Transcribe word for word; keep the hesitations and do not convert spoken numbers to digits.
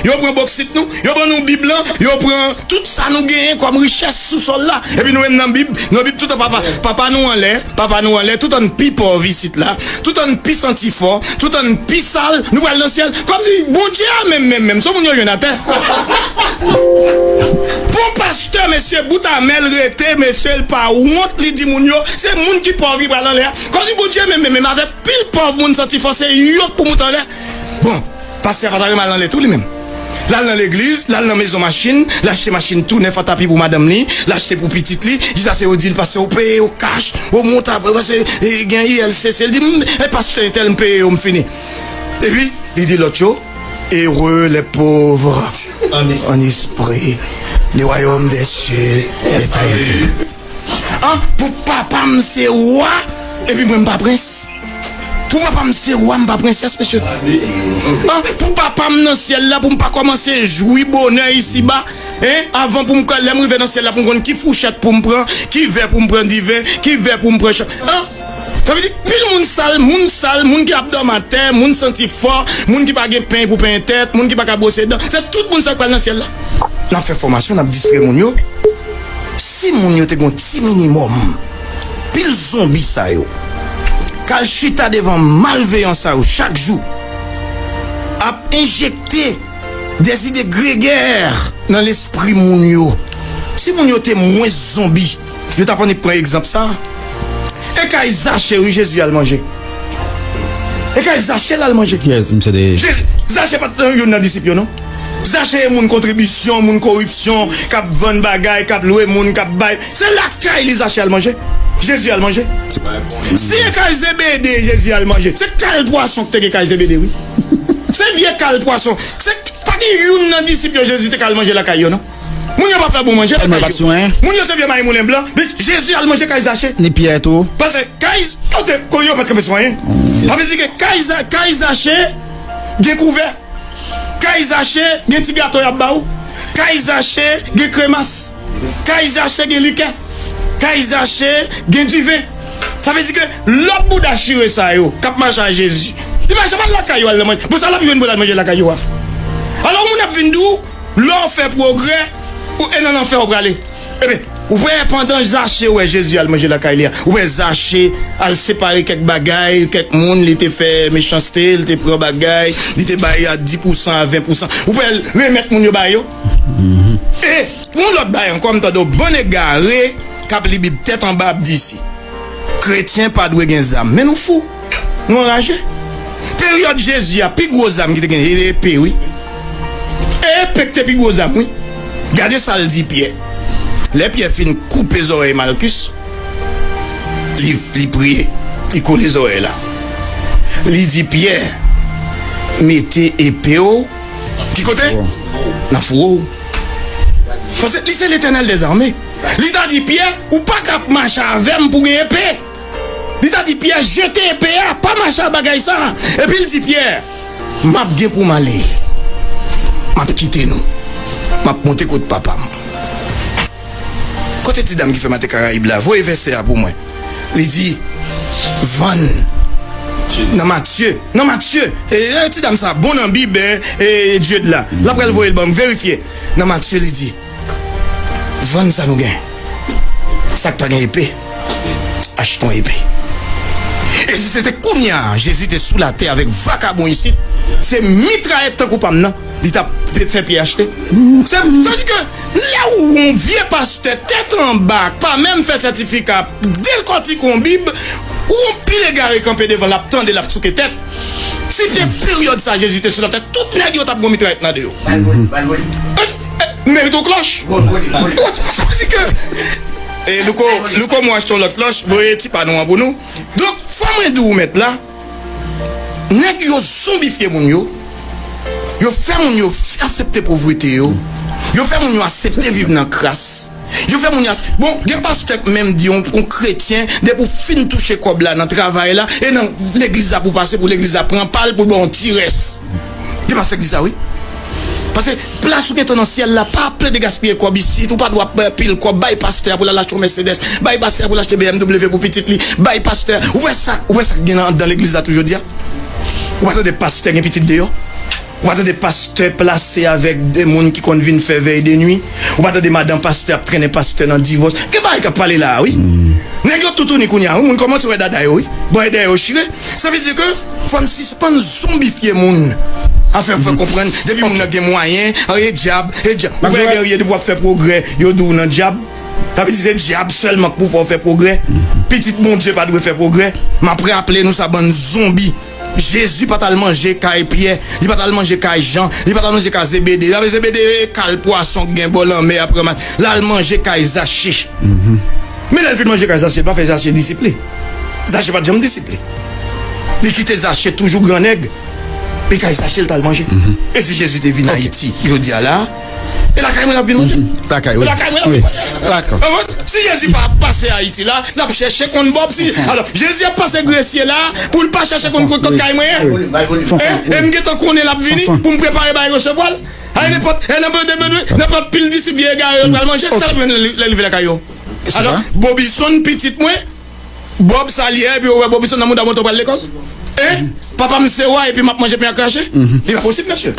Yo pran boksit nou, yo ban nou Bib lan, yo pran tout sa nou genyen kòm richès sou sòl la. Epi nou menm nan Bib, nan Bib toutan papa, papa nou anlè, papa nou anlè, toutan n pi pòv isit la, toutan n pi santi fò, toutan n pi sal, nou pral nan syèl. Kòmsi Bondye a menm, menm, menm, se moun yo jwenn atè. Bon pastè, mesye, bout amèl rete, mesye, l pa wont, li di moun yo, se moun ki pòv ki pral anlè a. Kòmsi Bondye menm, menm, menm, avèk pil pòv moun santi fò, se yo k pou moute anlè. Bon, pastè a pa ta renmen al anlè tou li menm. L al nan legliz, l al nan mezon machin, l achte machin tou nèf an tapi pou madanm li, l achte pou pitit li, jis ase yo di l, pastè, ou peye yo kach, ou monte apre, pastè, e, gen I L C C, l di, "M, e pastè entèl, m peye yo, m fini." Epi, li di lòt yo, "Heureux les pauvres en esprit, le royaume des cieux est à eux." An, pou papa m se wa, epi mwen m pa prens. Pou papa m se wa, m pa prensès, mesye. An, pou papa m nan syèl la, pou m pa kòmanse jwi bonè isiba, en, avan pou m, lè m rive nan syèl la, pou m konn ki fouchèt pou m pran, ki vè pou m pran diven, ki vè pou m pran chan. An, sa vle di, pil moun sal, moun sal, moun ki ap dòmi atè, moun santi fò, moun ki pa gen peny pou penyen tèt, moun ki pa ka bwose dan. Se tout moun sa k pral nan syèl la. N ap fè fòmasyon, n ap distrè moun yo. Si moun yo te gon ti minimòm, pil zonbi sa yo k al chita devan malveyan sa yo chak jou ap enjekte dèzide gregè nan lespri moun yo. Si moun yo te mwens zonbi, yo t ap annik pran egzanp sa. E kay Zache, wi, Jezi al manje. E kay Zache l al manje. Kiyès misye te ye? Jezi, Zache pa t youn nan disip yo, non. Zache e moun kontribisyon, moun koripsyon, k ap vann bagay, k ap lwe moun, k ap bay. Se lakay li Zache al manje. Jezi al manje. Si e kay Zebede Jezi al manje, se kal pwason k te gen kay Zebede, wi. Se vye kal pwason. Se pa gen youn nan disip yo Jezi te ka al manje lakay yo, non. Moun yo pa fè bon manje lakay yo. Moun yo se vye mayi moulen blan. Men Jezi al manje kay Zache. Ni Pyè tou. Paske kay, kote, kote yo pa t kanpe sou anyen. Sa vle di ke kay Za-, kay Zache gen kouvè. Kay Zache gen ti gato y ap ba ou. Kay Zache gen kremas. Kay Zache gen likè. Kay Zache gen diven. Sa vle di ke lòt bouda chire sa yo k ap mache a Jezi, li pa janm al lakay yo al nan manje. Bon, sa l ap jwenn pou l al manje lakay yo a? Alò, moun ap vin di w, lè w fè pwogrè, ou, e nan lanfè w prale. Ebyen, ou wè, pandan Zache wè Jezi al manje lakay li a, ou wè Zache al separe kèk bagay, kèk moun, li te fè mechanste, li te pran bagay, li te bay a dis pousan, a ven pousan. Ou wè l remèt moun yo ba yo. E yon lòt bagay ankò, m tande yon bann egare k ap li Bib tèt anba ap di si kretyen pa dwe gen zam. Men nou fou. Nou anraje. Peryòd Jezi a, pi gwo zam ki te gen, se te epe, wi. E epe ki te pi gwo zam, wi. Gade sa l di Pyè. Lè Pyè fin koupe zòrèy Malkis, li, li priye, li kole zòrèy la. Li di Pyè, "Mete epe w ki kote? Nan fouwo w." Paske li se Letènèl dèzame. Li ta di Pyè, "Ou pa ka ap mache avè m pou gen epe." Li ta di Pyè, "Jete epe a, pa mache ak bagay sa a." Epi l di Pyè, "M ap gen pou m ale. M ap kite nou. M ap monte kot papa m." Kote ti dam ki fè Mate Karayib la? Voye vèsè a pou mwen. Li di, "Vann." Nan Matye. Nan Matye. E, e, ti dam sa bon nan Bib, e, e, Dye de la. L ap pral voye l ban m verifye. Nan Matye, li di, "Vann sa nou gen. Sa k pa gen epe, achte yon epe." E si se te kounye a, Jezi te sou latè avèk vakabon isit, se mitrayèt tankou pa m nan li t ap fè Pyè achte. Se, sa vle di ke lè ou yon vye pastè tèt anba, k pa menm fè sètifika, dekòtike yon Bib, ou yon pil egare kanpe devan l ap tande l ap souke tèt. Si te peryòd sa Jezi te sou latè, tout nèg yo t ap gon mitrayèt nan de yo. Bal vole, bal vole. E, e, merite yon klòch. Vole, vole, vole. Sa vle di ke, e, Louko, Louko, mwen achte yon lòt klòch, voye ti pa nou an pou nou. Donk, fò mwen di w, mèt la, nèg yo zonbifye moun yo, yo fè moun yo f-, aksepte povrete yo, yo fè moun yo aksepte viv nan kras. Yo fè moun yo as-, bon, gen pastè k menm di yon, yon kretyen, depi w fin touche kòb la nan travay la, e nan legliz la pou pase, pou legliz la pran pa l, pou l ba w yon ti rès. Gen pastè k di sa, wi. Paske plas ou gentan nan syèl la, pa plede gaspiye kòb isit, ou pa dwe ap pil kòb, bay pastè a pou l al achte yon Mercedes, bay pastè a pou l achte B M W pou pitit li, bay pastè a, ou wè sa, ou wè sa k gen nan, anndan legliz la tou jodi a? Ou pa tande pastè gen pitit deyò? Ou pa tande pastè plase avèk de moun ki konn vin fè vèy de nwi. Ou pa tande madanm pastè ap trennen pastè nan divòs. Gen bagay k ap pale la a, wi. Nèg yo toutouni kounye a, wi. Moun kòmanse wè dada yo, wi. Bò e dèyè yo chire. Sa vle di ke fò n sispann zonbifye moun. Afè fè konprann, depi moun nan gen mwayen, e dyab, e dyab. Ou wè Guerrier, depi w ap fè pwogrè, yo di w nan dyab. Sa vle di se dyab sèlman k pou fè w fè pwogrè. Pitit Bondye pa dwe fè pwogrè. M ap raple nou sa, bann zonbi. Jezi pa t al manje kay Pyè, li pa t al manje kay Jan, li pa t al manje kay Zebede. Zebede e kal pwason k gen bò lanmè a pran mal. L al manje kay Zache. Men lè l fin manje kay Zache, li pa fè Zache disip li. Zache pa t janm disip li. Li kite Zache toujou gran nèg. E kay Zache l t al manje. E si Jezi te vin Ayiti jodi a la, e lakay mwen l ap vin manje. Lakay, wi. E lakay mwen l ap vin manje. Dakò. Konprann? Si Jezi pa ap pase Ayiti la, l ap chèche konn Bòb. Si, alò, Jezi ap pase Gresye la, pou l pa chèche konn kot, kot kay mwen ye. E, e m gentan konnen l ap vini, pou m prepare bagay resevwa l. Ay, nenpòt, e, nenpòt, nenpòt, nenpòt pil disip vye egare yo pral manje, sa l ap jwenn lè, lè l rive lakay yo. Alò, Bobison, pitit mwen, Bòb sa l ye, epi ou wè Bobison nan mouda mouton pral lekòl? E, papa m se wa, epi m ap manje pen ak krache? Li pa posib, mesye.